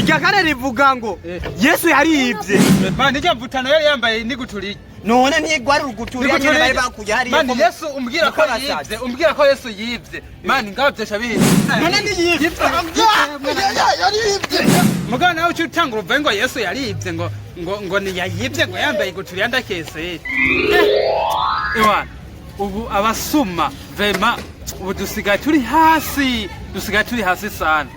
Irya kane rivuga ngo Yesu yaribye. Mani, irya mvutano yari yambaye niguturiye. None ntigwari ruguturiya nyene bari bakuye hariya. Mani, Yesu umbwira ko yibye, umbwira ko Yesu yibye, mani, ngaho byesha bihindutse. None ntiyibye? Yaribye. Mugabo nawe uca utanga uruvayo ngo Yesu yaribye, ngo ntiyayibye, ngo yambaye iguturiya. Ndakese ewana, ubu abasuma vema ubu dusigaye turi hasi, dusigaye turi hasi sana.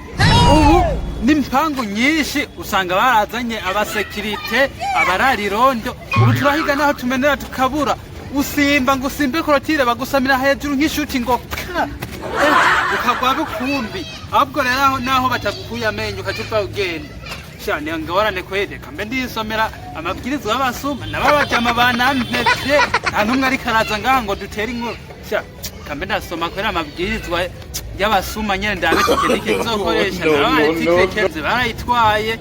Ubu n'impangu nyinshi usanga barazanye abasécurité, abararirondo. Ubu turahiga naho tumenera tukabura. Usimba ngo usimbe clôture, bagusamira hejuru nk'ishuti ngo ka. Ukagwa bukumbi. Ahubwo rero aho naho batagukuye amenyo, ukaca upfa ugenda. Sha, ni ngorane kweli. Reka mbe ndisomera amabwirizwa y'abasuma n'ababajama banampevye, nta n'umwe ariko araza ngaha ngo dutere inkuru. Sha, kambe ndasoma kwera amabwirizwa y'abasuma nyene, ndabe technique nzokoresha. No, no, nabaye no, no. tikenze barayitwaye.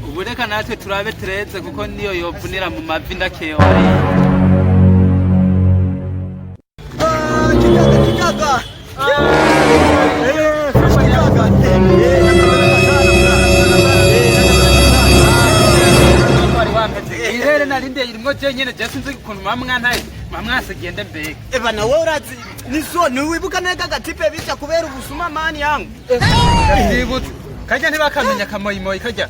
Ubu reka natwe turabe 13, kuko niyo yovunira mu mavi ndakeyo hariya. Kigaga, kigaga. Fresh kigaga. Wari wampevye irere narinde irimwo je nyene. Je sinzi ukuntu mwamwantaye, mwamwasigende mbega. Eba, nawe urazi niso niwibuka neza agatipe bica kubera ubusuma, mani yangu? Ndavyibutse, karya ntibakamenya kamoyimoyi karya.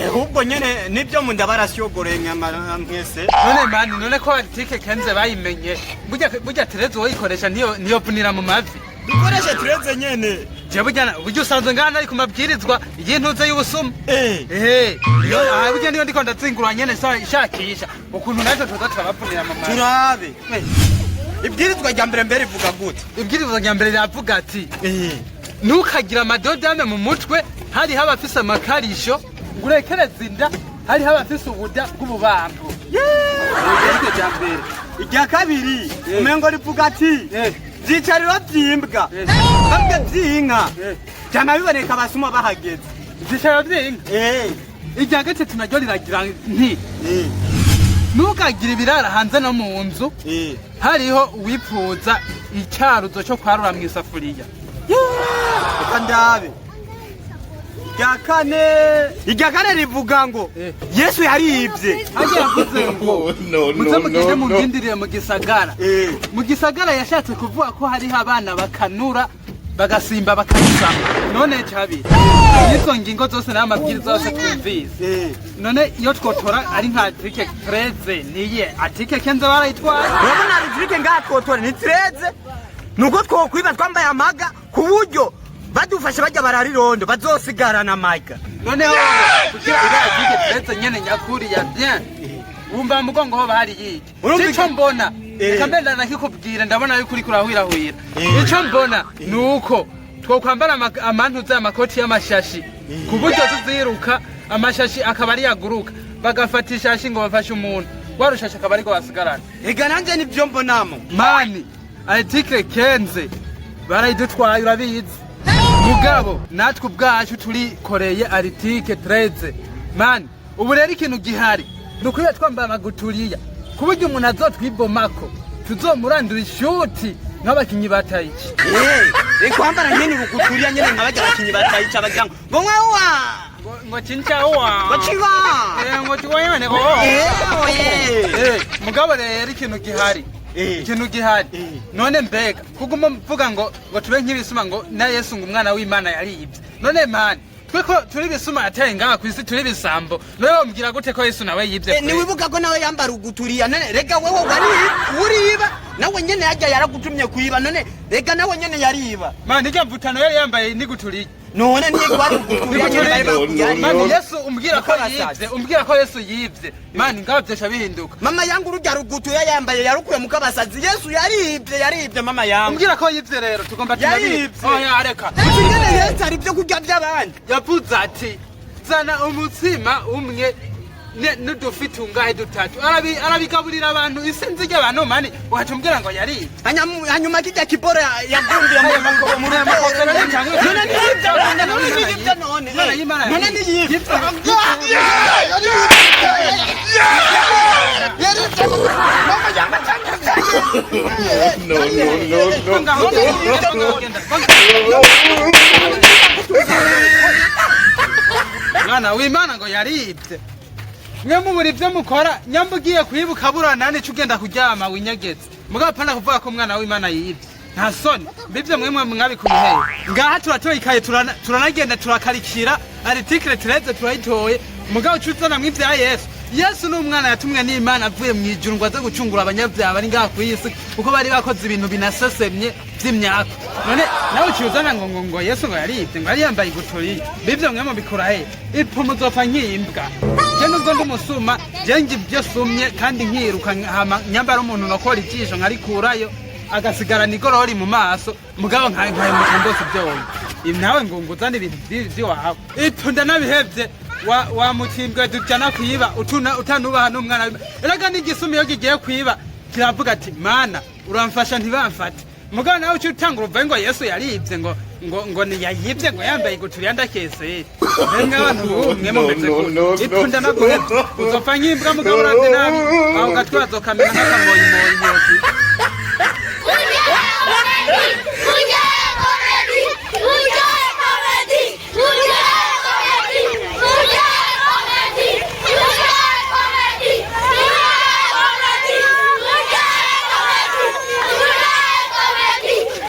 Ahubwo nyene nibyo munda barashyogoreye nyamara mwese. None mani, none ko article 15 bayimenye, burya 13 woyikoresha niyo vunira mu mavi. Dukoreshe 13 nyene. Je burya usanzwe ngana ari ku mabwirizwa y'intuze y'ubusuma. Eh. Ehe, ah, burya niyo ndiko ndazingurwa nyene shakisha ukuntu natwe tuza turabavunira mu mavi. Turabe ibwirizwa rya mbere mbere ivuga gute? Ibwirizwa rya mbere riravuga ati: "Ntukagire amadodame mu mutwe hariho abafise amakarisho, ngo urekereze inda hariho abafise ubuda bw'ububambo." Iryo rya mbere. Irya kabiri umengo rivuga ati: "Vyicariro vy'imbwa babwe vy'inka vyama biboneka abasuma bahageze." Ivyicaro vy'inka. Irya gatatu naryo riragira nti: "Ntukagire ibirara hanze no mu nzu hariho uwipfuza icyaruzo cyo kwarura mu isafuriya." Reka ndabe irya kane. Irya kane rivuga ngo Yesu yaribye. Hajya yavuze ngo: No, "Muze no, mugende no, no. mundindiriye mu gisagara." Mu gisagara yashatse kuvuga ko hariho abana bakanura bagasimba bakabisama. None cabiri n'izo ngingo zose n'amabwiriza yose twumvise, none iyo twotora ari nka article 13, niye article 15 barayitwaye. Urabona article ngaha twotora ni 13, nuko twokwiba twambaye amaga ku buryo badufashe bajya bararirondo bazosigarana amaga. Noneho kugira iriya article 13 nyene nyakuri ya bien, wumva mugongo ho bahari yiki. Ico mbona, reka mbe ndanakikubwira, ndabona yuko uriko urahwirahwira. Ico mbona ni uko twokwambara amantuza, amakoti y'amashashi, ku buryo tuziruka amashashi akaba ari yaguruka, bagafata ishashi ngo bafashe umuntu warushashi akaba ariko basigarana. Ega nanje nibyo mbonamo. Mani, article 15 barayidutwaye, urabizi. Mugabo natwe ubwacu turikoreye article 13, mani. Ubu rero ikintu gihari ni ukwiba twambaye amaguturiya, ku buryo umuntu azotwibomako tuzomurandura ishuti nk'abakinyi ba tayici. Eh, kwambara nyene uruguturiya nyene nka bajya abakinyi batayica bagira ngo mwawa. Ngo cincawa. Ngo chiwa. Ngo chiwayone oh. Oye. Mugabo rero ikintu gihari, ikintu gihari, none mbega kuguma mvuga ngo tube nk'ibisuma, ngo na Yesu ngo umwana w'Imana yaribye, none mani twe ko turi ibisuma ateye ngaha kw'isi, turi ibisambo, none wombwira gute ko Yesu nawe yibye? Kweli? Niwibuka ko nawe yambara uguturiya. None rega wewe wari uriba, nawe nyene yajya yaragutumye kuiba. None rega nawe nyene yariba. Mani, irya mvutano yari yambaye niguturiye. None ntigwari uguturiya nyene bari No, no, bakujyariye? Mani, Yesu umbwira ko Mukabasazi. yibye, umbwira ko Yesu yibye, mani, ngaho vyesha bihinduka. Mama yangu, urujya rugutuya yambaye yarukuye mukabasazi. Yesu yaribye, yaribye, mama yangu. Umbwira ko yibye rero tugomba. Yaribye. Oya, reka. Uzi nyene Yesu ari ibyo kurya by'abandi. Yavuze ati: "Zana umutsima umwe n'udufi tungahe dutatu." Arabigaburira abantu isinzi ry'abantu, mani, waca umbwira ngo yaribye? Hanyuma kijya kiboro yagumbiye mu Aya rutero. None niyibye none? None niyibye none? None y'Imana. None niyibye? Yaribye mama yangu. No, no, no, no. Ngaho genda, genda. Umwana w'Imana ngo yaribye. Mwe mubura ibyo mukora, nyamba ugiye kwibuka burana nico ugenda kuryama winyegetse. Mugabo apana kuvuga ko umwana w'Imana yibye. Nta soni. Mbivyo mwe mwe mwabikuye hehe? Ngaha turatoye ikaye, turanagenda turakarikira article 13 turayitoye. Mugabo ucuzana mw'ivya Yesu. Yesu ni umwana yatumwe n'Imana avuye mu ijuru ngo aze gucungura abanyabyaha bari ngaha ku isi, kuko bari bakoze ibintu binasesemye vy'imyaka. None nawe uciye uzana ngo Yesu ngo yaribye, ngo yari yambaye iguturiye. Bivyo mwe mubikura he? Ipfu muzopfa nk'imbwa. Je nubwo ndi umusuma, je ngi ibyo sumye kandi nkiruka, hama nyambara umuntu nokora ijisho nkarikurayo agasigarana igorori mu maso, mugabo nkahemuka mbose ibyo. Nawe ngo uzane ibintu vy'iwawe. Ipfu ndanabihevye. Wa mutimbwe tujana kwiba utuna utanubaha n'umwana w'Imana. Erega n'igisuma iyo kigiye kwiba kiravuga ati: "Mana, uramfasha ntibamfate." Mugabo nawe uciye utangura uvuge ngo Yesu yaribye, ngo ntiyayibye, ngo yambaye iguturiya ndakese. Mwe abantu b'ubu mwe mumeze gute? Ipfu ndanaguhevye, uzopfa nk'imbwa. Mugabo uravye nabi aho gatwe bazokamera nk'akamoyimoyi.